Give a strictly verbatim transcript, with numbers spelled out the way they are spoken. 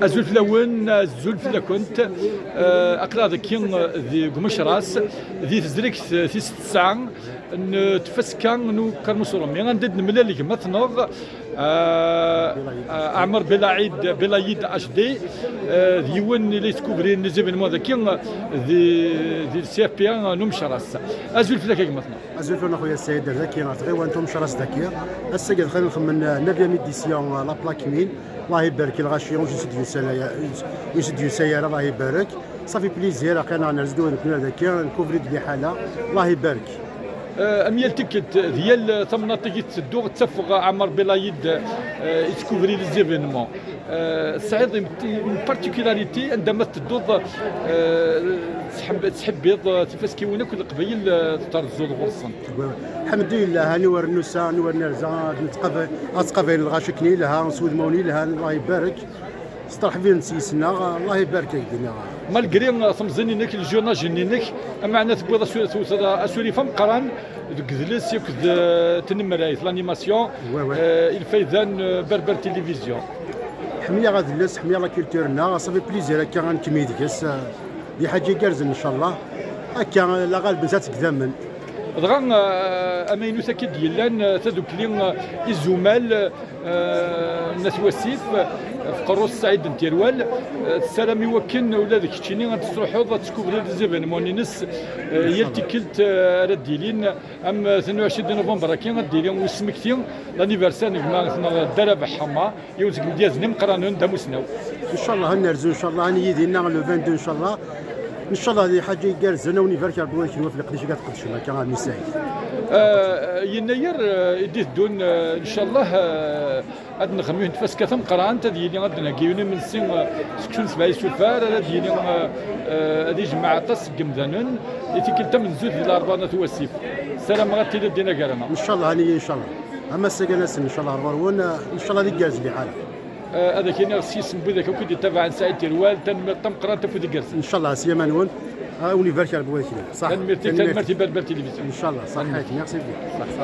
Azul fell-awen, azul fell-akent. Eh, aql-aɣ dagi, eh, deg Umecras, di tezrigt, eh, tis tesɛa n, eh, tfaska n ukermus urumi, anda d-nemlal gma-tneɣ, eh, eh, Ɛmer Belaïd, Belaïd H D, eh, d yiwen i la yetkubrin les événements dagi, eh, di, di C F P A n Umecras. Azul fell-ak a gma-tneɣ. Azul fell-awen a xuya Saɛid, ar daki, ar tɣiwant Umecras daki. Ass-agi dɣa nxemmen, eh, neuvième édition, eh, la plaque mine. Allah ibarek i lɣaci, ur s-d-yusa ara, ur s-d-yusa ara, Allah ibarek. Ça fait plaisir, aql-aɣ nerza-d nekni ar daki, ncouvrir-d liḥala. Allah ibarek. Eh, am yal tikkelt, di yal tamnaḍt i tettedduɣ, ttafeɣ Ɛmer Belaïd, eh, yettcouvrir les événements. Eh, tesɛiḍ une, une particularité, anda ma tettedduḍ, eh, tḥeb-, tettḥibbiḍ, eh, tifaskiwin akk n Leqbayel, eh, terzuḍ ɣur-sent. Ḥemdullah, ani wer nusa, ani wer nerza, ad nettqabal, ad ttqabal lɣaci akken yelha, s wudmawen yelhan, Allah ibarek. S terḥbin s yis-nneɣ, Allah ibarek ak dinna. Malgré, eh, temẓin-inek, le jeune âge-inek, ameɛna tewwiḍ asu-, tewteḍ asurif ameqqran deg udlis akked, eh, tnemrayt, l'animation, ouais, ouais, eh, i lfayda n, eh, Berber Télévision. Ḥemmleɣ adles, ḥemmleɣ la culture-nneɣ, ça fait plaisir akka ad nkemmel deg-s, eh, d lḥaǧa igerrzen, ncallah. Akka, la ɣalben s ad tegdamen. Dɣa, eh, amaynut akka i d-yellan, eh, tadukli, eh, Izumal, eh, n At Wasif, eh, f qerru-s Saɛid n Tirwal, eh, tessaram i wakken ula d keččini ad tesruḥeḍ, ad teskubriḍ les événements-ines, eh, yal tikkelt, eh, ara d-ilin, am, eh, tnin u ɛecrin de novembre akka ad d-ili usmekti, l'anniversaire n gma-tneɣ Dda Rabeḥ Ḥama, yiwen seg imedyazen imeqqranen d amusnaw. Ncallah ad nerzu, ncallah ad nili dinna le vingt-deux, ncallah. Ncallah di lḥaǧa igerrzen, ad wen-ibarek Rebbi, wa kenwi ɣef leqdic i ad tqedcem akka a Mmi Saɛid. Eh, yennayer, eh, i d-iteddun, eh, ncallah, eh, ad nexdem yiwet n tfaska tameqqrant, ad yili, ad d-nheggi yiwen imensi, eh, seksu n sebɛa isufar, ara d-yili, eh, eh, ad ijemmeɛ aṭas seg yemdanen, i tikkelt tamenzut di Larebɛa n At Wasif. Ssarameɣ ad tili dinna gar-aneɣ. Ncallah, ad nili, ncallah. Ama ass-agi ad nasen, ncallah, ar ɣur-wen, eh, ncallah ad igerrez liḥala. Eh, ad ak-iniɣ s yisem n widak akk i d-yettabaɛen Saɛid Tirwal, tanemmirt tameqqrant, afud igerrzen. Ncallah, s yama-nwen, ad wen-ibarek Rebbi wa kenwi. Ṣaḥ. Tanemmirt-ik, tanemmirt i Berber Télévision. Ncallah, ṣaḥḥit, merci bien. Ṣaḥ, ṣaḥ.